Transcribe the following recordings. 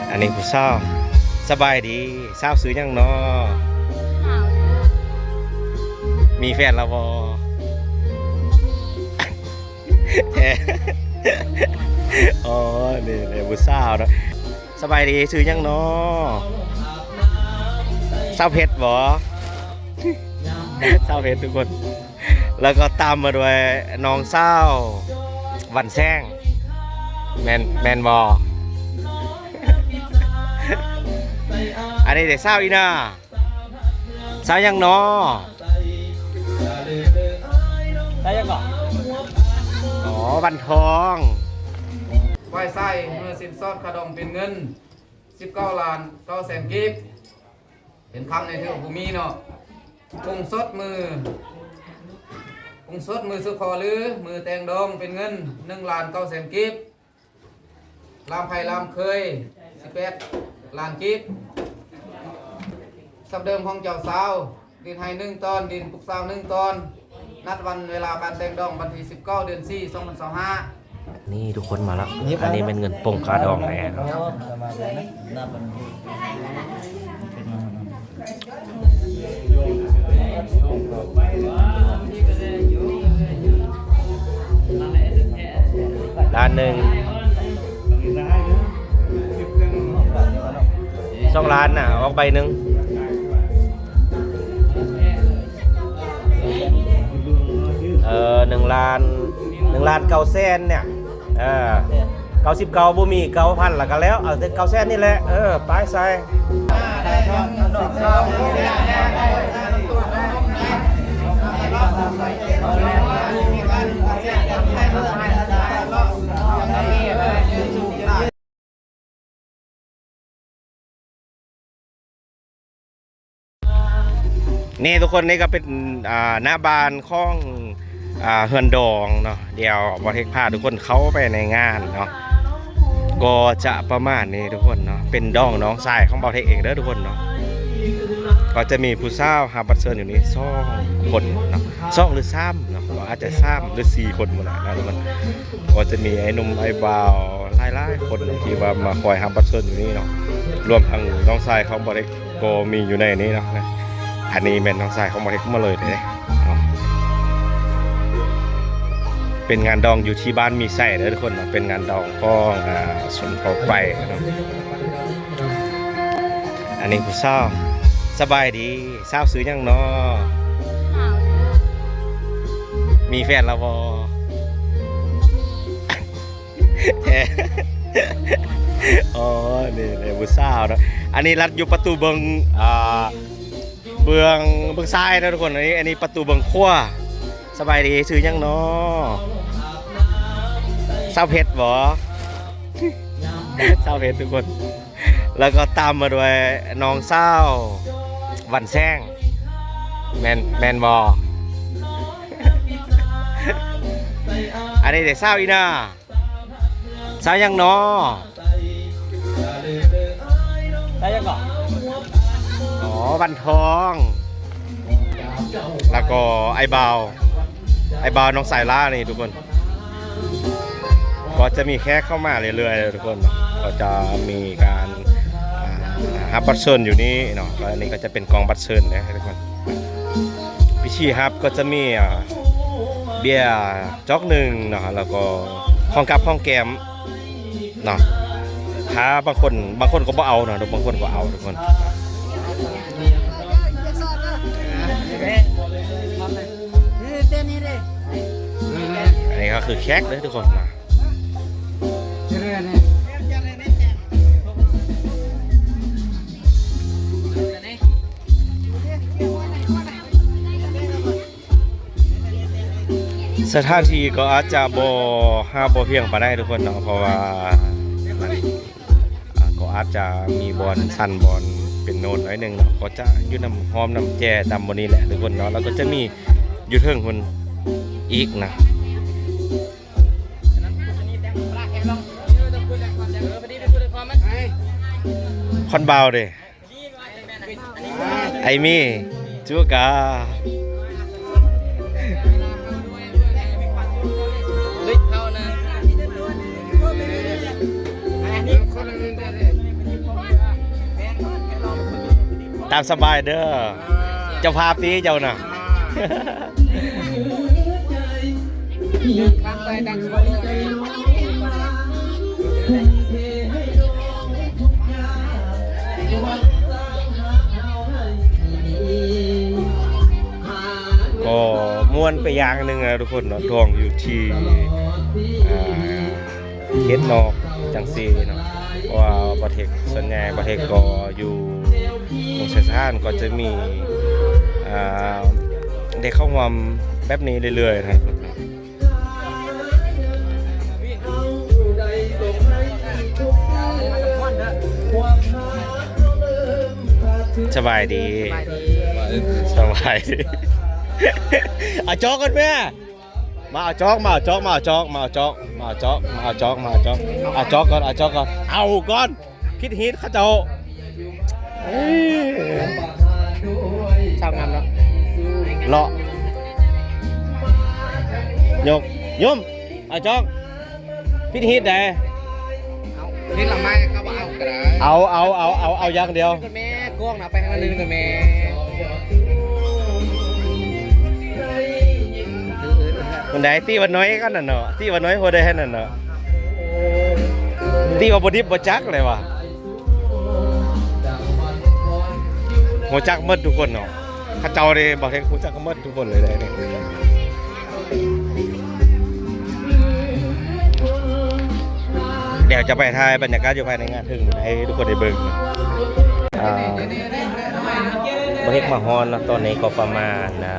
ອັນນີ້ຜູ້ສາວ. ສະບາຍດີ. ສາວຊື່ຫຍັງນໍ? ມີແຟນແລ້ວບໍ່? ອໍ ນີ້ ນີ້ຜູ້ສາວເນາະ. ສະບາຍດີ. ຊື່ຫຍັງນໍ? ສາວເພັດບໍ? ສາວເພັດທຸກຄົນ. ແລ້ວກໍຕາມມາດ້ວຍນ້ອງສາວວັນແສງ. ແມ່ນ ແມ່ນບໍ່? ອັນນີ້ເດ ສາວອີ່ໜ້າ. ສາວຫຍັງນໍ? ສາວຫຍັງເກາະ? ອໍ ວັນທອງ. ໄວ້ໃຊ້ເມື່ອສິນສອດຄ່າດອງເປັນເງິນສິບເກົ້າລ້ານເກົ້າແສນກີບ. ເປັນຄຳໃນເທື່ອບໍ່ມີເນາະ. ກົງສົດມື້ ກົງສົດມື້ສູ່ຂໍຫຼື ມື້ແຕ່ງດອງເປັນເງິນໜຶ່ງລ້ານເກົ້າແສນກີບ. ລາມໄພລາມເຄີຍສິບແປດລ້ານກີບ. ຊັບເດີມຂອງເຈົ້າສາວ ດິນໄຮ່ໜຶ່ງຕອນ ດິນປຸກສາວໜຶ່ງຕອນ. ນັດວັນເວລາການແຕ່ງດອງວັນທີສິບເກົ້າ ເດືອນສີ່ ສອງພັນຊາວຫ້າ. ນີ້ທຸກຄົນມາແລ້ວ. ອັນນີ້ແມ່ນເງິນປົງຄ່າດອງແນ່ເນາະ. ລ້ານໜຶ່ງ ສອງລ້ານນະ ອອກໃບໜຶ່ງ. ເອີ ໜຶ່ງລ້ານ ໜຶ່ງລ້ານເກົ້າແສນເນຍ. ເອີ ເກົ້າສິບເກົ້າ ບໍ່ມີເກົ້າພັນລະກະແລ້ວ ເອົາແຕ່ເກົ້າແສນນີ້ແຫຼະ. ເອີ ໄປໃສ່. ນີ້ທຸກຄົນ ນີ້ກໍເປັນ ອ່າ ໜ້າບ້ານຂອງ ອ່າ ເຮືອນດອງເນາະ. ດຽວບ່າວເທັກພາທຸກຄົນເຂົ້າໄປໃນງານເນາະ. ກໍຈະປະມານນີ້ທຸກຄົນເນາະ. ເປັນດອງນ້ອງຊາຍຂອງບ່າວເທັກເອງເດີທຸກຄົນເນາະ. ກໍຈະມີຜູ້ສາວຮັບບັດເຊີນຢູ່ນີ້ສອງຄົນເນາະ ສອງຫຼືສາມເນາະ ອາດຈະສາມຫຼືສີ່ຄົນພຸ້ນແຫຼະເນາະທຸກຄົນ. ກໍຈະມີໄອ້ໜຸ່ມໄອ້ບ່າວຫຼາຍໆຄົນທີ່ວ່າມາຄອຍຮັບບັດເຊີນຢູ່ນີ້ເນາະ ລວມທັງນ້ອງຊາຍຂອງບ່າວເທັກກໍມີຢູ່ໃນນີ້ເນາະ. ອັນນີ້ແມ່ນນ້ອງຊາຍຂອງບ່າວເທັກໝົດເລີຍເດ້ເນາະ. ເປັນງານດອງຢູ່ທີ່ບ້ານມີໄຊເດີທຸກຄົນເນາະ ເປັນງານດອງຂອງ ອ່າ ຊົນເຜົ່າໄປເນາະ. ອັນນີ້ຜູ້ສາວ. ສະບາຍດີ. ສາວຊື່ຫຍັງນໍ? ມີແຟນແລ້ວບໍ່? ອໍ ນີ້ ນີ້ຜູ້ສາວເນາະ. ອັນນີ້ລັດຢູ່ປະຕູເບື້ອງ ອ່າ ເບື້ອງ ເບື້ອງຊ້າຍເນາະທຸກຄົນ. ອັນນີ້ ອັນນີ້ປະຕູເບື້ອງຂວາ. ສະບາຍດີ. ຊື່ຫຍັງນໍ? ສາວເພັດບໍ? ສາວເພັດທຸກຄົນ. ແລ້ວກໍຕາມມາດ້ວຍນ້ອງສາວວັນແສງ. ແມ່ນ ແມ່ນບໍ່? ອັນນີ້ເດ ສາວອີ່ໜ້າ. ສາວຫຍັງນໍ? ສາວຫຍັງເກາະ? ອໍ ວັນທອງ. ແລ້ວກໍໄອ້ບ່າວ ໄອ້ບ່າວນ້ອງສາຍລານີ້ທຸກຄົນ. ກໍຈະມີແຂກເຂົ້າມາເລື້ອຍໆທຸກຄົນເນາະ. ກໍຈະມີການ ອ່າ ຮັບບັດເຊີນຢູ່ນີ້ເນາະ. ກໍອັນນີ້ກໍຈະເປັນກ່ອງບັດເຊີນເດ້ທຸກຄົນ. ວິທີຮັບກໍຈະມີ ອ່າ ເບຍຈອກໜຶ່ງເນາະ ແລ້ວກໍຂອງກັບຂອງແກ້ມເນາະ. ຖ້າບາງຄົນ ບາງຄົນກໍບໍ່ເອົາເນາະ ບາງຄົນກໍເອົາທຸກຄົນ. ອັນນີ້ກໍຄືແຂກເດີທຸກຄົນເນາະ. ສະຖານທີ່ກໍອາດຈະບໍ່ ຫາບໍ່ພຽງປານໃດທຸກຄົນເນາະ ເພາະວ່າມັນ ອ່າ ກໍອາດຈະມີບ່ອນຊັນ ບ່ອນເປັນໂນນໜ້ອຍໜຶ່ງເນາະ. ກໍຈະຢູ່ນຳ ຫ້ອມນຳແຈ ຕາມບ່ອນນີ້ແຫຼະທຸກຄົນເນາະ. ແລ້ວກໍຈະມີຢູ່ເທິງພຸ້ນອີກນະ. ຄອນບາວເດ້. ໄອມີ ຈູກາ. ຕາມສະບາຍເດີ ເຈົ້າພາບຕິເຈົ້ານະ. ກໍມ່ວນໄປຢ່າງໜຶ່ງນະທຸກຄົນເນາະ ດອງຢູ່ທີ່ ອ່າ ເຂດນອກຈັ່ງຊີ້ເນາະ ເພາະວ່າບ່າວເທັກ ສ່ວນໃຫຍ່ບ່າວເທັກກໍຢູ່ເມືອງໄຊສະຖານ ກໍຈະມີ ອ່າ ໄດ້ເຂົ້າຮ່ວມແບບນີ້ເລື້ອຍໆນະ. ສະບາຍດີ ສະບາຍດີ ອາຈອກກ່ອນແມ່. ມາເອົາຈອກ ມາເອົາຈອກ ມາເອົາຈອກ ມາເອົາຈອກ ມາເອົາຈອກ ມາເອົາຈອກ ມາເອົາຈອກ ມາເອົາຈອກ ມາເອົາຈອກກ່ອນ ເອົາກ່ອນ ຜິດຮີດເຂົາເຈົ້າ. ເອີ ສາວງາມເນາະ ເລາະ ຍົກ ຍົມ ເອົາຈອກ ຜິດຮີດໃດ. ເຮັດລະໄມ້ກໍບໍ່ເອົາກໍໄດ້ ເອົາ ເອົາ ເອົາ ເອົາ ເອົາຢ່າງດຽວ ແມ່ກ້ອງນະ ໄປທາງນັ້ນໜຶ່ງກ່ອນແມ່. ຄົນໃດຕິວ່ານ້ອຍກັນນັ້ນເນາະ ຕິວ່ານ້ອຍໂພດໃດຫັ້ນນັ້ນເນາະ ຕິວ່າບໍ່ດິບບໍ່ຈັກເລີຍວ່າ ຮູ້ຈັກໝົດທຸກຄົນເນາະ ເຂົາເຈົ້ານີ້ບໍ່ເຫັນຮູ້ຈັກໝົດທຸກຄົນເລີຍເດ້. ດຽວຈະໄປຖ່າຍບັນຍາກາດຢູ່ພາຍໃນງານເທິງໃຫ້ທຸກຄົນໄດ້ເບິ່ງ. ອ່າ ບ່າວເທັກມາຮອດເນາະ ຕອນນີ້ກໍປະມານ ອ່າ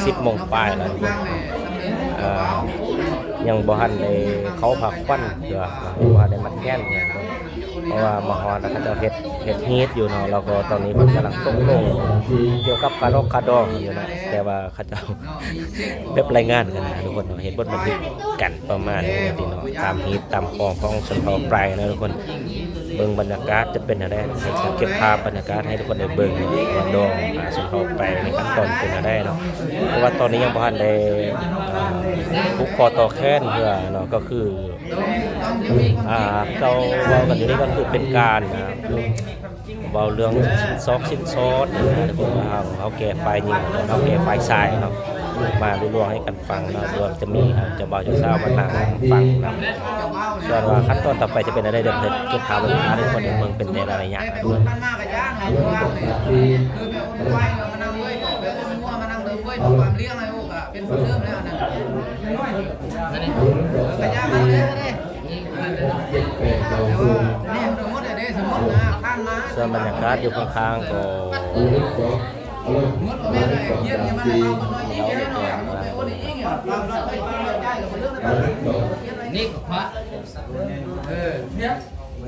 ສິບໂມງປາຍແລ້ວທຸກຄົນ ອ່າ ຍັງບໍ່ທັນໄດ້ເຂົ້າຜ້າຂວັນເທື່ອ ຍັງບໍ່ທັນໄດ້ມັດແຂນເທື່ອ ເພາະວ່າມາຮອດແລ້ວເຂົາເຈົ້າເຮັດ ເຮັດຮີດຢູ່ເນາະ ແລ້ວກໍຕອນນີ້ເພິ່ນກຳລັງຕົກລົງກ່ຽວກັບຄ່າດອກຄ່າດອງຢູ່ເນາະ ແຕ່ວ່າເຂົາເຈົ້າ ແບບລາຍງານກັນນະທຸກຄົນເນາະ ເຮັດບົດບັນທຶກກັນປະມານນີ້ເນາະ ຕາມຮີດຕາມຄອງຂອງຊົນເຜົ່າໄປນະທຸກຄົນ. ເບິ່ງບັນຍາກາດຈະເປັນແນວໃດ ໃຫ້ເກັບພາບບັນຍາກາດໃຫ້ທຸກຄົນໄດ້ເບິ່ງວ່າດອງ ອາ ຊົນເຜົ່າໄປໃນຂັ້ນຕອນເປັນແນວໃດເນາະ ເພາະວ່າຕອນນີ້ຍັງບໍ່ທັນໄດ້ ອາ ຜູກຄໍຕໍ່ແຂນເທື່ອເນາະ ກໍຄື ອາ ເຈົ້າເວົ້າກັນຢູ່ນີ້ກໍຄືເປັນການ ອາ ເວົ້າເລື່ອງສິນສອດ ສິນສອດນີ້ນະ ເຮົາ ເຮົາແກ່ຝ່າຍຍິງ ເຮົາແກ່ຝ່າຍຊາຍເນາະ ມາລວມໃຫ້ກັນຟັງເນາະ ລວມຈະມີ ອາ ເຈົ້າບ່າວເຈົ້າສາວມານັ່ງຟັງນຳ ສ່ວນວ່າຂັ້ນຕອນຕໍ່ໄປຈະເປັນແນວໃດ ດຽວເພິ່ນເກັບພາບບັນຍາກາດໃຫ້ທຸກຄົນໄດ້ເບິ່ງເປັນໃນລະຍະ. ສ່ວນບັນຍາກາດຢູ່ຂ້າງໆກໍ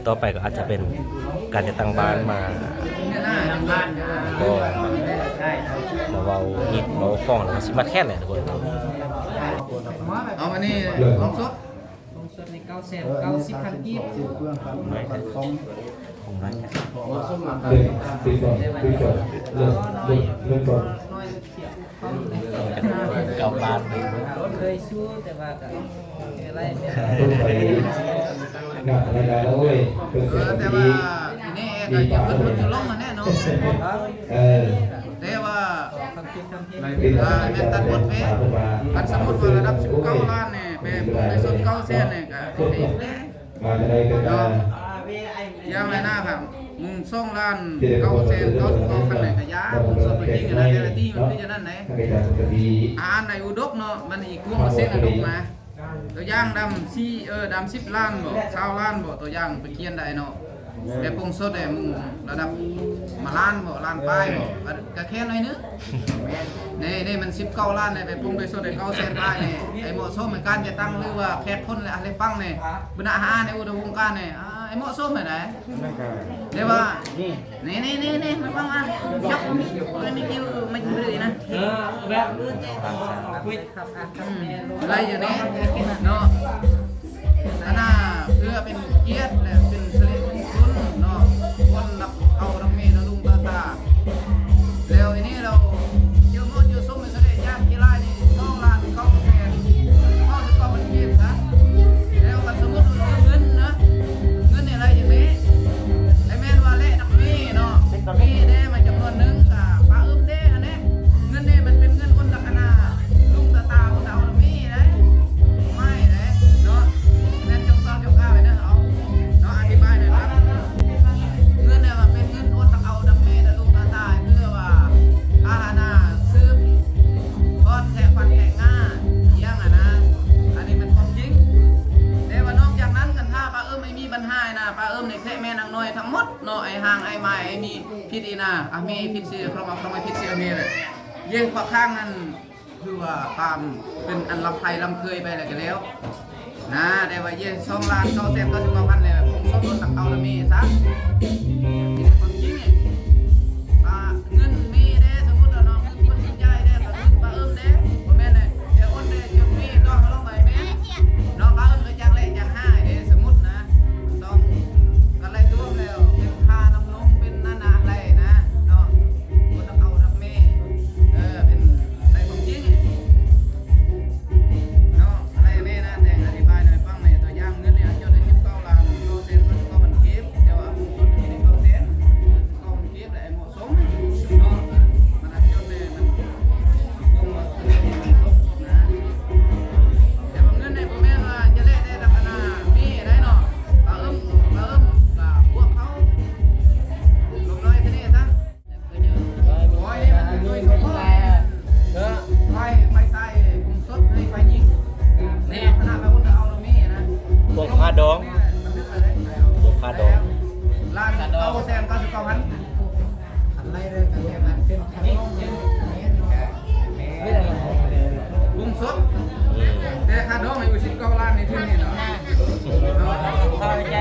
ຕໍ່ໄປກໍອາດຈະເປັນການຈັດຕັ້ງບ້ານມາ ກໍມາເວົ້າຮີດເວົ້າຄອງ ແລ້ວກໍຊິມາແຄນແຫຼະທຸກຄົນ. ເອົາອັນນີ້ ຂອງສົດ ຂອງສົດນີ້ເກົ້າແສນເກົ້າສິບພັນກີບ ຂອງໜ້ອຍ ເກົ້າລ້ານ ລົດເຄີຍຊູ ແຕ່ວ່າກໍໄດ້ ແຕ່ວ່າປີນີ້ແອກໍຍັງບໍ່ທັນລົງຫັ້ນແຫຼະເນາະ ເອີ ແຕ່ວ່າ ອ່າ ແມ່ນຕັດໝົດເວ ຄັນສົມມຸດວ່າລະດັບສິບເກົ້າລ້ານນີ້ ແມ່ນໄດ້ສົດເກົ້າແສນນີ້ ກໍໄດ້ແດ່ ເນາະ ຢ່າງໃດນະ ມຸງສອງລ້ານເກົ້າແສນເກົ້າສິບເກົ້າພັນນີ້ ກໍຢ່າ ມຸງສົດໄປຈິງນະ ແຕ່ລະທີ່ມັນຄືຈັ່ງນັ້ນໃດ ອາຫານໃນອຸດົກເນາະ ມັນອີກກວມເປີເຊັນອະດົກມາ ຕົວຢ່າງດຳສີ່ ເອີ ດຳສິບລ້ານບໍ ຊາວລ້ານບໍ ຕົວຢ່າງໄປຂຽນໄດ້ເນາະ ແຕ່ປົງສົດແດ່ ມຸງລະດັບມາລ້ານບໍ ລ້ານປາຍບໍ ກໍ ກໍແຄ່ໜ້ອຍໜຶ່ງ ນີ້ ນີ້ມັນສິບເກົ້າລ້ານນີ້ ໄປປຸງໄປສົດໄດ້ເກົ້າແສນປາຍນີ້ ໄອ້ເໝາະສົມໃນການຈັດຕັ້ງ ຫຼືວ່າແຂກຄົນ ແລະ ອາ ແລະ ຟັງນີ້ ບັນດາອາຫານໃນອຸດົມວົງການນີ້ ອາ ໄອ້ເໝາະສົມໃຫ້ໄດ ແຕ່ວ່າ ນີ້ ນີ້ ນີ້ ນີ້ ມາຟັງມາ ຈັບ ມັນມີຄິວ ມັນຢູ່ເລີຍນະ ເອີ ແບບ ອືມ ໄດ້ຢູ່ນີ້ເນາະ ອັນນ່າ ເພື່ອເປັນກຽດ ແລະ ເປັນສິລິມຸງຄຸນເນາະ ຄົນນຳເອົານຳເມນຳລຸງຕາຕາ ແລ້ວອີນີ້ລາວ ເຈົ້າໝົດຢູ່ຊຸມໃຫ້ສະເດຍຍາມກີລານີ້ ສອງລ້ານເກົ້າແສນເກົ້າສິບເກົ້າພັນກີບຊະ ແລ້ວຄັນສົມມຸດວ່າເງິນນະ ເງິນນີ້ໄລ່ຈັ່ງນີ້ ແຕ່ແມ່ນວ່າແລ ນຫາຍນະ ປ້າເອີ້ມນີ້ແຄະແມ່ນາງນ້ອຍທັງໝົດເນາະ ໄອ້ຮ່າງ ໄອ້ໝາຍ ໄອ້ມີ ຜິດອີ່ນາ ອາເມ ຜິດຊິ ຄອງ ຄອງ ຜິດຊິ ອາເມເລີຍ ເຢ ພວກຂ້າງນັ້ນ ຄືວ່າປານເປັນອັນລຳໄພລຳເຄີຍໄປແລ້ວກະແລ້ວນະ ແຕ່ວ່າເຢ ສອງລ້ານເກົ້າແສນເກົ້າສິບເກົ້າພັນແລ້ວ ຜົງສົດລົດຕັກເອົາລະເມຊະ ມີແຕ່ຄວາມຈິງນີ້ ອ່າ ເງິນເມເດ້ ສົມມຸດວ່າເນາະ ເງິນຄົນຊິຈ່າຍເດ້ ກະເງິນປ້າເອີ້ມເດ້ ບໍ່ແມ່ນເດ້ ເຈົ້າໂອນເດ້ ເຈົ້າເມຕ້ອງມາລົງໃບແມ່ນເນາະ ປ້າເອີ້ມກະຈັກແຫຼະ ຈັກຫາຍເດ້ ສົມມຸດນະ ຕ້ອງ ກະໄລ່ລວມແລ້ວ ເປັນຄ່ານ້ຳນົມ ເປັນນັ້ນນະ ໄລ່ນະເນາະ ບໍ່ຕ້ອງເອົາດອກເມ ເອີ ເປັນໄລ່ຂອງຈິງເນາະ ໄລ່ເມນະ ແຕ່ອະທິບາຍໃຫ້ຟັງແດ່ ຕົວຢ່າງເງິນນີ້ ເຈົ້າໄດ້ສິບເກົ້າລ້ານເກົ້າແສນເກົ້າສິບເກົ້າພັນກີບ ແຕ່ວ່າຜູ້ຄົນມີໄດ້ເກົ້າແສນເກົ້າພັນກີບ ແລະ ເໝາະສົມເນາະ ມັນອາດຈະແມ່ນ ແຕ່ວ່າເງິນນີ້ບໍ່ແມ່ນວ່າຈະແລກໄດ້ນຳອັນນາມີໄດ້ເນາະ ປາເອີ້ມ ປາເອີ້ມກະພວກເຮົາລົງນ້ອຍກະນີ້ຊະ ໂອ້ຍ ມັນໂດຍສະເພາະ ເອີ ໄຟ ໄຟໃສ່ຜົງສົດໃຫ້ໄຟຍິງ ນີ້ ລັກສະນະແບບວ່າເອົາມີນະ ຜົງຄາດອງ ຜົງຄາດອງ ລ້ານເກົ້າແສນເກົ້າສິບເກົ້າພັນ ຄັນໄລ່ເລີຍກັນແຕ່ມັນເປັນຄາດອງ ແມ່ນ ແມ່ນ ກຸ້ງສົດ ອືມ ແຕ່ຄາດອງໃຫ້ຢູ່ສິບເກົ້າລ້ານໃນທຶນນີ້ເນາະ ເຂົ້າໃຈ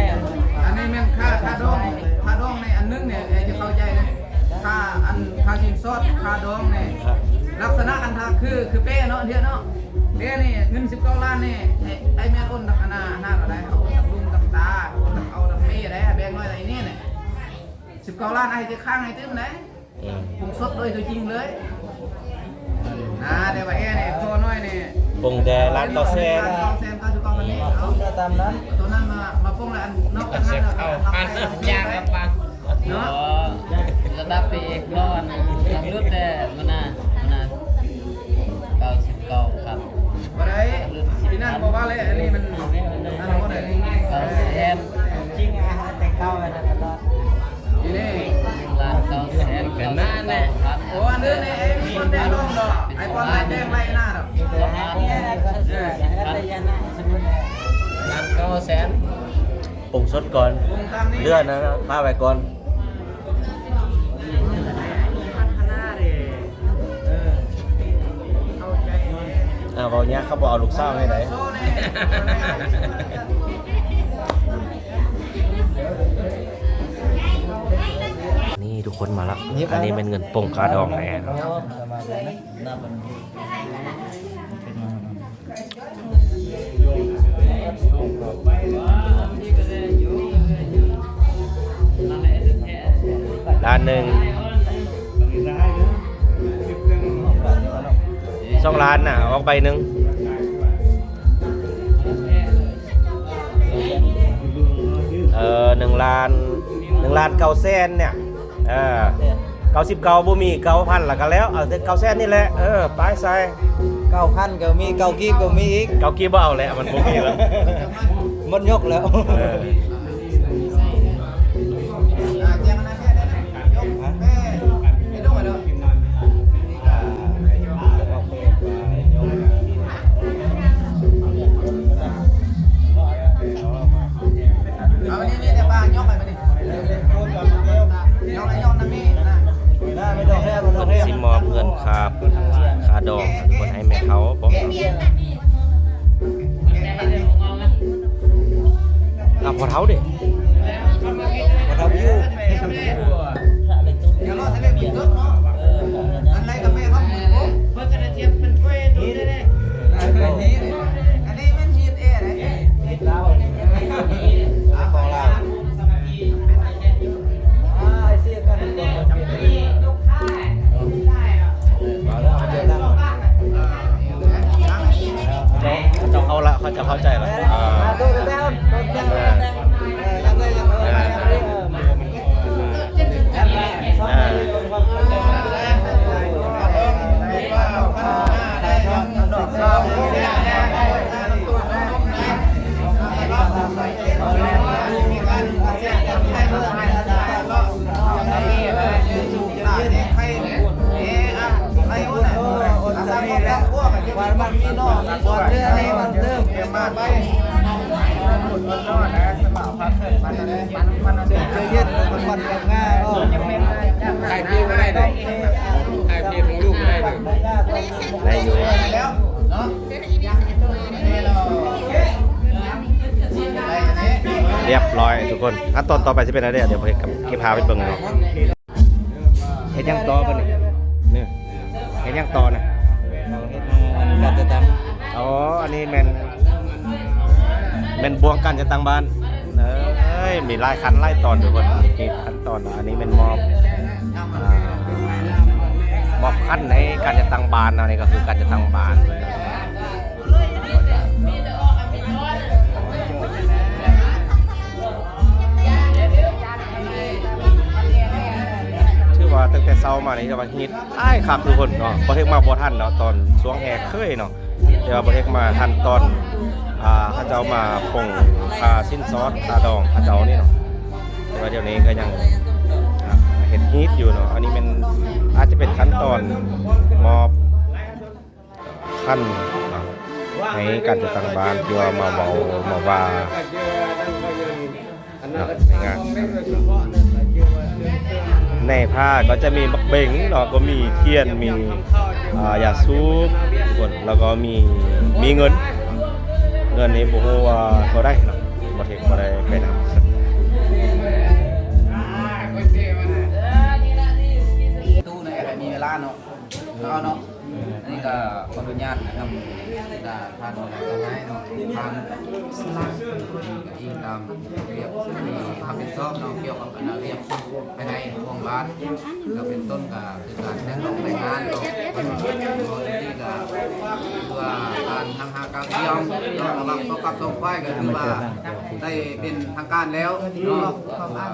ອັນນີ້ແມ່ນຄ່າ ຄ່າດອງ ຄ່າດອງໃນອັນໜຶ່ງນີ້ ໃຫ້ເຈົ້າເຂົ້າໃຈນະ ຄ່າອັນ ຄ່າສິນສອດ ຄ່າດອງນີ້ ລັກສະນະອັນຖ້າຄື ຄືເປ້ເນາະ ເທື່ອເນາະ ເປ້ນີ້ເງິນສິບເກົ້າລ້ານນີ້ ໄອ້ ໄອ້ແມ່ນໂອນຕັກອັນນາ ອັນນາກໍໄດ້ ເອົາຕັກລຸງຕັກຕາ ໂອນຕັກເອົາຕັກເມໄດ້ ແບ່ງໜ້ອຍໃນນີ້ນີ້ ສິບເກົ້າລ້ານ ອ້າຍຈະຄ້າງໃຫ້ຕື່ມໄດ້ ອືມ ປຸງສົດໂດຍຕົວຈິງເລີຍ ນາ ແຕ່ວ່າແອນີ້ ພໍນ້ອຍນີ້ ປົງແຕ່ລ້ານເກົ້າແສນ ລ້ານເກົ້າແສນເກົ້າສິບເກົ້າພັນນີ້ ເອົາຕາມນັ້ນ ຕົວນັ້ນມາ ມາປົງແລ້ວ ອັນນອກຈາກນັ້ນແລ້ວ ເອົາ ເອົາ ເອົາ ເນາະ ລະດັບໄປອີກ ລໍອັນ ລຳລຸດແຕ່ ມັນນະ ມັນນະ ເກົ້າສິບເກົ້າພັນ ບໍ່ໄດ້ ທີ່ນັ້ນບໍ່ວ່າແລ້ວ ອັນນີ້ມັນ ອັນບໍ່ໄດ້ ເກົ້າແສນ ຈິງ ອາ ແຕ່ເກົ່າອັນນັ້ນກໍ ນີ້ເດ້ ລ້ານເກົ້າແສນເກົ້າສິບເກົ້າພັນ ໂອ້ ອັນນີ້ນີ້ ເອີ ມີຄົນແດງລົງດອກ ໄອ້ປອນໄອ້ແດງໄລ່ໜ້າດອກ ເອີ ລ້ານເກົ້າແສນ ປຸງສົດກ່ອນ ເລື່ອນນັ້ນພາໄວ້ກ່ອນ ອ່າ ເວົ້າຍາກ ເຂົາບໍ່ເອົາລູກສາວໃຫ້ໃດ. ນີ້ທຸກຄົນມາລະ ອັນນີ້ແມ່ນເງິນປົງຄ່າດອງແນ່. ລ້ານໜຶ່ງ ສອງລ້ານນະ ອອກໃບໜຶ່ງ ເອີ ໜຶ່ງລ້ານ ໜຶ່ງລ້ານເກົ້າແສນເນຍ ເອີ ເກົ້າສິບເກົ້າ ບໍ່ມີເກົ້າພັນລະກະແລ້ວ ເອົາແຕ່ເກົ້າແສນນີ້ແຫຼະ ເອີ ໄປໃສ່ ເກົ້າພັນກໍມີ ເກົ້າກີບກໍມີອີກ ເກົ້າກີບບໍ່ເອົາແຫຼະ ມັນບໍ່ມີລະ ໝົດຍົກແລ້ວ ເອີ ຊິມອບເງິນຄ່າ ຄ່າດອງ ໃຫ້ແມ່ເຖົ້າບໍ່? ອ່າ ພໍ່ເຖົ້າເດ້ ພໍ່ເຖົ້າຢູ່ ອັນນີ້ແມ່ນມີດແອເດ້ ມີດລາວ ຂອງລາວ. ເຈົ້າ ເຈົ້າເຂົ້າລະ ເຂົາເຈົ້າເຂົ້າໃຈລະ ເອີ ເອີ. ເຢັນໆ ມັນຜ່ອນກັບງານ ຖ່າຍເພງກໍໄດ້ເດີ ຖ່າຍເພງຂອງລູກກໍໄດ້ເດີ ໄດ້ຢູ່. ຮຽບຮ້ອຍທຸກຄົນ. ຂັ້ນຕອນຕໍ່ໄປຊິເປັນແນວໃດ ດຽວເກັບພາບໃຫ້ເບິ່ງເນາະ. ເຮັດຫຍັງຕໍ່ບັດນີ້? ນີ້ ເຮັດຫຍັງຕໍ່ນະ? ການຈັດຕັ້ງ. ອໍ ອັນນີ້ແມ່ນ ແມ່ນບ່ວງການຈັດຕັ້ງບ້ານ. ເອີຍ ມີຫຼາຍຂັ້ນຫຼາຍຕອນທຸກຄົນ ມີຂັ້ນຕອນ. ອັນນີ້ແມ່ນມອບ ອ່າ ມອບຂັ້ນໃນການຈັດຕັ້ງບ້ານເນາະ. ນີ້ກໍຄືການຈັດຕັ້ງບ້ານ. ຖືວ່າຕັ້ງແຕ່ເຊົ້າມານີ້ ຖືວ່າຮີດຫຼາຍຄັກທຸກຄົນເນາະ. ບໍ່ເທັກມາບໍ່ທັນເນາະ ຕອນຊ່ວງແຫ່ເຄີຍເນາະ, ແຕ່ວ່າບໍ່ເທັກມາທັນຕອນ ອ່າ ເຂົາເຈົ້າມາປົງຄ່າສິນສອດຄ່າດອງເຂົາເຈົ້ານີ້ເນາະ. ແຕ່ວ່າດຽວນີ້ກໍຍັງ ອ່າ ເຮັດຮີດຢູ່ເນາະ. ອັນນີ້ແມ່ນ ອາດຈະເປັນຂັ້ນຕອນມອບ ຂັ້ນເນາະ ໃນການຈັດຕັ້ງບ້ານທີ່ວ່າມາເວົ້າມາວ່າເນາະ ໃນງານ. ໃນຜ້າກໍຈະມີໝາກເບັງເນາະ ກໍມີທຽນ ມີ ອ່າ ຢາສູບ ແລ້ວກໍມີ ມີເງິນ. ເງິນນີ້ບໍ່ຮູ້ວ່າເທົ່າໃດເນາະ ບໍ່ເທັກບໍ່ໄດ້ໄປນຳ. ຕູ້ໃນໃຫ້ມີເວລາເນາະ ເອົາເນາະ. ອັນນີ້ກໍຂໍອະນຸຍາດນຳບັນດາທ່ານເຈົ້ານາຍເນາະ ທ່ານ ອີງຕາມລະບຽບທີ່ຮັບຜິດຊອບເນາະ ກ່ຽວກັບອັນລະບຽບພາຍໃນຂອງບ້ານ ກໍເປັນຕົ້ນກໍຄືການແຕ່ງດອງແຕ່ງງານເນາະ. ກໍຄືວ່າການທຳຫາການກຽມເນາະ ລະຫວ່າງສອງພັກສອງຝ່າຍ ກໍຄືວ່າໄດ້ເປັນທາງການແລ້ວເນາະ ເພາະວ່າ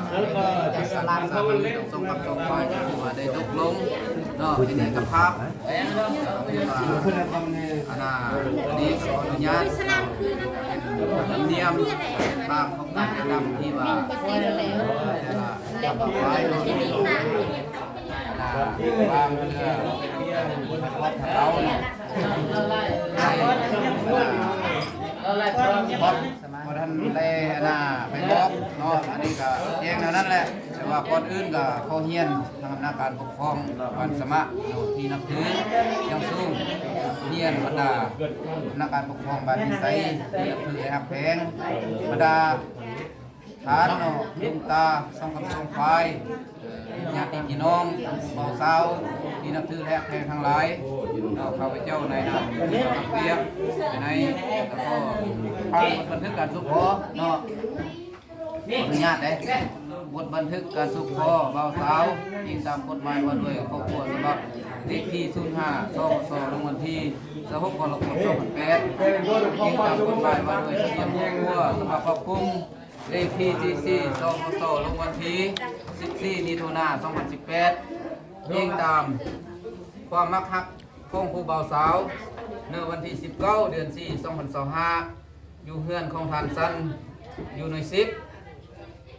ສອງພັກສອງຝ່າຍ ກໍຄືວ່າໄດ້ຕົກລົງເນາະ ເປັນເອກະພາບ. ອັນນ່າ ນີ້ຂໍອະນຸຍາດເນາະ ເປັນທຳນຽມຕາມຂອງການກະທຳທີ່ວ່າແຕ່ລະ ອັນນ່າ ວາງເພື່ອເອົາເນາະ ໃຫ້ ບໍ່ທັນໄດ້ ອັນນ່າ ໄປບອກເນາະ. ອັນນີ້ກໍແຈ້ງແນວນັ້ນແຫຼະ ແຕ່ວ່າກ່ອນອື່ນກໍຂໍຮຽນທາງອຳນາດການປົກຄອງບ້ານສະມະເນາະ ທີ່ນັບຖືຢ່າງສູງ, ຮຽນບັນດາອຳນາດການປົກຄອງບ້ານວິໄສທີ່ນັບຖື ແລະ ຮັກແພງ, ບັນດາທ່ານເນາະ ລຸງຕາສອງຄຳສອງຝ່າຍ, ຍາດຕິພີ່ນ້ອງ ບ່າວສາວທີ່ນັບຖື ແລະ ຮັກແພງທັງຫຼາຍເນາະ, ຂ້າພະເຈົ້າໃນນາມຜູ້ຮັບວຽກໃນ ແລ້ວກໍຜ່ານບົດບັນທຶກການສົມພໍເນາະ. ຂໍອະນຸຍາດເດ້ ບົດບັນທຶກການສົມພໍບ່າວສາວ ອີງຕາມກົດໝາຍວ່າດ້ວຍຄອບຄົວ ສະບັບເລກທີສູນຫ້າ ສປສ ລົງວັນທີຊາວຫົກ ກໍລະກົດ ສອງພັນແປດ, ອີງຕາມກົດໝາຍວ່າດ້ວຍທະບຽນຄອບຄົວ ສະບັບຄວບຄຸມເລກທີສີ່ສິບສີ່ ສປສ ລົງວັນທີສິບສີ່ ມິຖຸນາ ສອງພັນສິບແປດ, ອີງຕາມຄວາມມັກຮັກຂອງຄູ່ບ່າວສາວ ໃນວັນທີສິບເກົ້າ ເດືອນສີ່ ສອງພັນຊາວຫ້າ ຢູ່ເຮືອນຂອງທ່ານສັນ ຢູ່ໜ່ວຍສິບ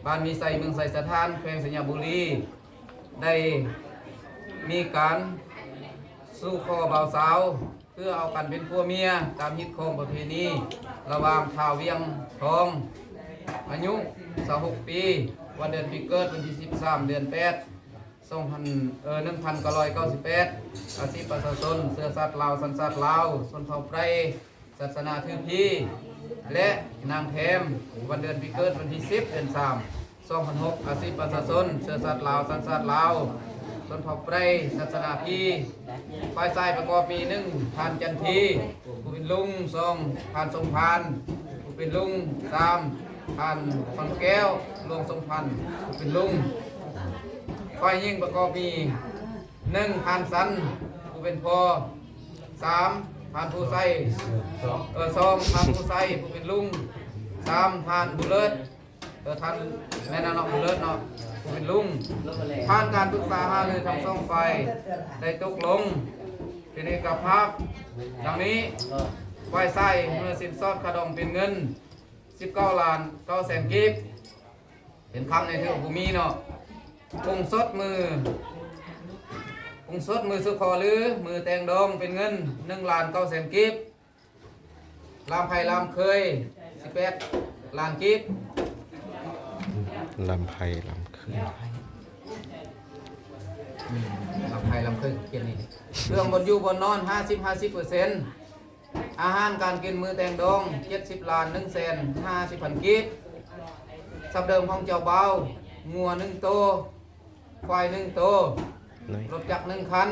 ບ້ານມີໄຊ ເມືອງໄຊສະຖານ ແຂວງໄຊຍະບູລີ ໄດ້ມີການສູ່ຂໍບ່າວສາວ ເພື່ອເອົາກັນເປັນຜົວເມຍຕາມຮີດຄອງປະເພນີ ລະຫວ່າງທ້າວວຽງທອງ ອາຍຸຊາວຫົກປີ, ວັນເດືອນປີເກີດ ວັນທີສິບສາມ ເດືອນແປດ ສອງພັນ ເອີ ໜຶ່ງພັນເກົ້າຮ້ອຍເກົ້າສິບແປດ, ອາຊີບປະຊາຊົນ ເຊື້ອຊາດລາວ ສັນຊາດລາວ ຊົນເຜົ່າໄປຣ ສາສະໜາຖືພີ ແລະ ນາງແທມ ວັນເດືອນປີເກີດ ວັນທີສິບ ເດືອນສາມ ສອງພັນຫົກ, ອາຊີບປະຊາຊົນ ເຊື້ອຊາດລາວ ສັນຊາດລາວ ຊົນເຜົ່າໄປຣ ສາສະໜາພີ. ຝ່າຍຊາຍປະກອບມີ ໜຶ່ງ ທ່ານຈັນທີ ຜູ້ເປັນລຸງ, ສອງ ທ່ານສົມພານ ຜູ້ເປັນລຸງ, ສາມ ທ່ານຄຳແກ້ວ ຫຼວງສົມພັນ ຜູ້ເປັນລຸງ. ຝ່າຍຍິງປະກອບມີ ໜຶ່ງ ທ່ານສັນ ຜູ້ເປັນພໍ່, ສາມ ທ່ານພູໄຊ ເອີ ສອງ ທ່ານພູໄຊ ຜູ້ເປັນລຸງ, ສາມ ທ່ານບຸເລີດ ເອີ ທ່ານ ແມ່ນເນາະ ບຸເລີດເນາະ ຜູ້ເປັນລຸງ. ຜ່ານການປຶກສາຫາລືທັງສອງຝ່າຍໄດ້ຕົກລົງເປັນເອກະພາບດັ່ງນີ້. ຝ່າຍຊາຍເມື່ອສິນສອດຄ່າດອງເປັນເງິນສິບເກົ້າລ້ານເກົ້າແສນກີບ ເປັນຄຳໃນເທື່ອບໍ່ມີເນາະ. ກົງສົດມື້ ກົງສົດມື້ສູ່ຂໍລື ມື້ແຕ່ງດອງເປັນເງິນໜຶ່ງລ້ານເກົ້າແສນກີບ, ລາມໄພລາມເຄີຍສິບແປດລ້ານກີບ, ລຳໄພ ລຳເຄີຍ ອືມ ລຳໄພ ລຳເຄີຍຂຽນນີ້ ເລື່ອງບ່ອນຢູ່ບ່ອນນອນ ຫ້າສິບ ຫ້າສິບເປີເຊັນ ອາຫານການກິນມື້ແຕ່ງດອງ ເຈັດສິບລ້ານໜຶ່ງແສນຫ້າສິບພັນກີບ ຊັບເດີມຂອງເຈົ້າບ່າວ ງົວໜຶ່ງໂຕ ຄວາຍໜຶ່ງໂຕ ລົດຈັກໜຶ່ງຄັນ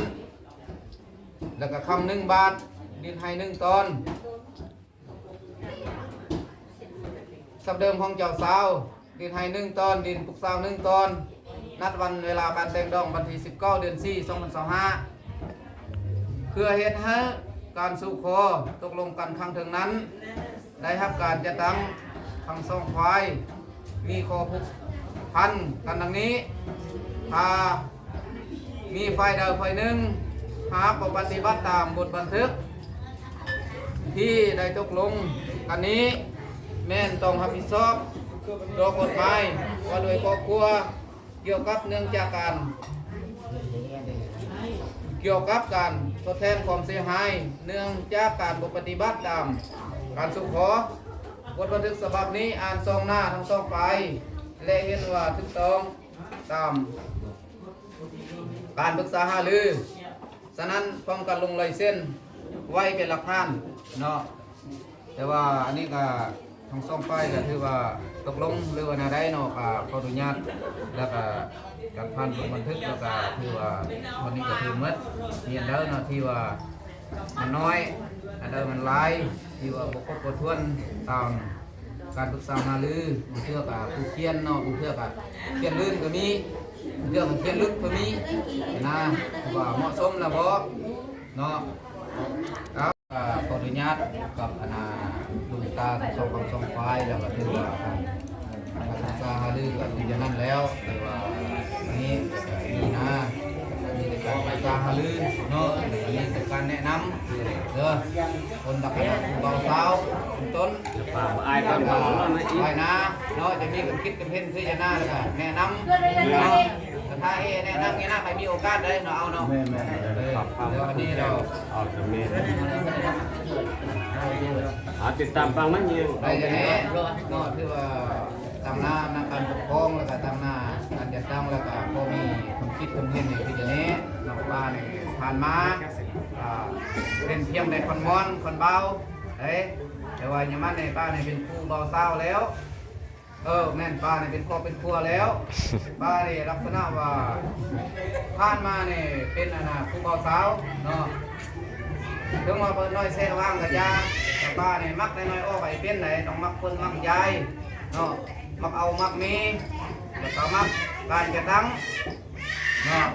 ແລ້ວກະຄຳໜຶ່ງບາດ ດິນໄຮ່ໜຶ່ງຕອນ ຊັບເດີມຂອງເຈົ້າສາວ ດິນໄຮ່ໜຶ່ງຕອນ ດິນປຸກສາວໜຶ່ງຕອນ ນັດວັນເວລາການແຕ່ງດອງວັນທີສິບເກົ້າ ເດືອນສີ່ ສອງພັນຊາວຫ້າ ເພື່ອເຮັດໃຫ້ການສູ່ຂໍຕົກລົງກັນຄັ້ງເທິງນັ້ນ ໄດ້ຮັບການຈັດຕັ້ງທັງສອງຝ່າຍ ມີຂໍ້ຜູກພັນກັນດັ່ງນີ້ ຖ້າມີຝ່າຍໃດຝ່າຍໜຶ່ງຫາກບໍ່ປະຕິບັດຕາມບົດບັນທຶກທີ່ໄດ້ຕົກລົງກັນນີ້ ແມ່ນຕ້ອງຮັບຜິດຊອບຕໍ່ກົດໝາຍວ່າດ້ວຍຄອບຄົວ ກ່ຽວກັບເນື່ອງຈາກການ ກ່ຽວກັບການທົດແທນຄວາມເສຍຫາຍເນື່ອງຈາກການບໍ່ປະຕິບັດຕາມການສູ່ຂໍ. ບົດບັນທຶກສະບັບນີ້ອ່ານສອງໜ້າທັງສອງຝ່າຍ ແລະ ເຫັນວ່າຖືກຕ້ອງຕາມການປຶກສາຫາລື. ສະນັ້ນ ພ້ອມກັນລົງລາຍເຊັນໄວ້ເປັນຫຼັກຖານເນາະ. ແຕ່ວ່າອັນນີ້ກະທັງສອງຝ່າຍກະຖືວ່າຕົກລົງ ຫຼືວ່າແນວໃດເນາະ ກະຂໍອະນຸຍາດ ແລ້ວກະການຜ່ານບົດບັນທຶກ ແລ້ວກະຖືວ່າວັນນີ້ກະຖືໝົດ ມີອັນໃດເນາະທີ່ວ່າມັນນ້ອຍ ອັນໃດມັນຫຼາຍ ທີ່ວ່າບໍ່ຄົບບໍ່ຖ້ວນຕາມການປຶກສາຫາລື. ບາງເທື່ອກະຜູ້ຂຽນເນາະ ບາງເທື່ອກະຂຽນລື່ນກະມີ ບາງເທື່ອກະຂຽນລຶກກະມີນະ ວ່າເໝາະສົມແລ້ວບໍ່ເນາະ. ກະຂໍອະນຸຍາດກັບອັນນ່າ ລຸງຕາທັງສອງຝັ່ງສອງຝ່າຍ ແລ້ວກະຖືວ່າການປຶກສາຫາລືກະມີແຕ່ນັ້ນແລ້ວ ຖືວ່າອັນນີ້ກະມີນະ ມີແຕ່ການປຶກສາຫາລືເນາະ ອັນນີ້ແຕ່ການແນະນຳເດີ ຄົນລັກສະນະຜູ້ບ່າວສາວເປັນຕົ້ນ ອາຍນາເນາະ ຈະມີຄວາມຄິດຄວາມເຫັນຄືຈະນາ ແລ້ວກະແນະນຳເນາະ. ກະຖ້າເອແນະນຳນີ້ນະ ໃຜມີໂອກາດໄດ້ເນາະ ເອົາເນາະ. ແມ່ນໆ ເອີ ແລ້ວອັນນີ້ເນາະ ເອົາແມ່ນ ຫາຕິດຕາມຟັງມັນຢູ່ ໄດ້ແລ້ວເນາະ ຖືວ່າຕາມໜ້ານັກການປົກຄອງ ແລ້ວກະຕາມໜ້າການຈັດຕັ້ງ ແລ້ວກະພໍມີຄວາມຄິດຄວາມເຫັນໃນທີ່ນີ້ເນາະ ວ່າໃນຜ່ານມາ ອ່າ ເປັນພຽງແຕ່ຄວາມມ່ວນຄວາມເບົາເດ້ ແຕ່ວ່າຍາມນີ້ປ້ານີ້ເປັນຜູ້ບ່າວສາວແລ້ວ. ເອີ ແມ່ນ ປ້ານີ້ເປັນຄອບເປັນຄົວແລ້ວ. ປ້ານີ້ລັກສະນະວ່າຜ່ານມານີ້ເປັນອັນນ່າຜູ້ບ່າວສາວເນາະ ເຖິງວ່າເພິ່ນນ້ອຍແຊະຫວ່າງກະຢ່າ ແຕ່ປ້ານີ້ມັກນ້ອຍໆອອກໃຫ້ເປັນໃດ ຕ້ອງມັກຄົນມັກຢາຍເນາະ ມັກເອົາມັກມີ ແລ້ວກະມັກການຈັດຕັ້ງເນາະ.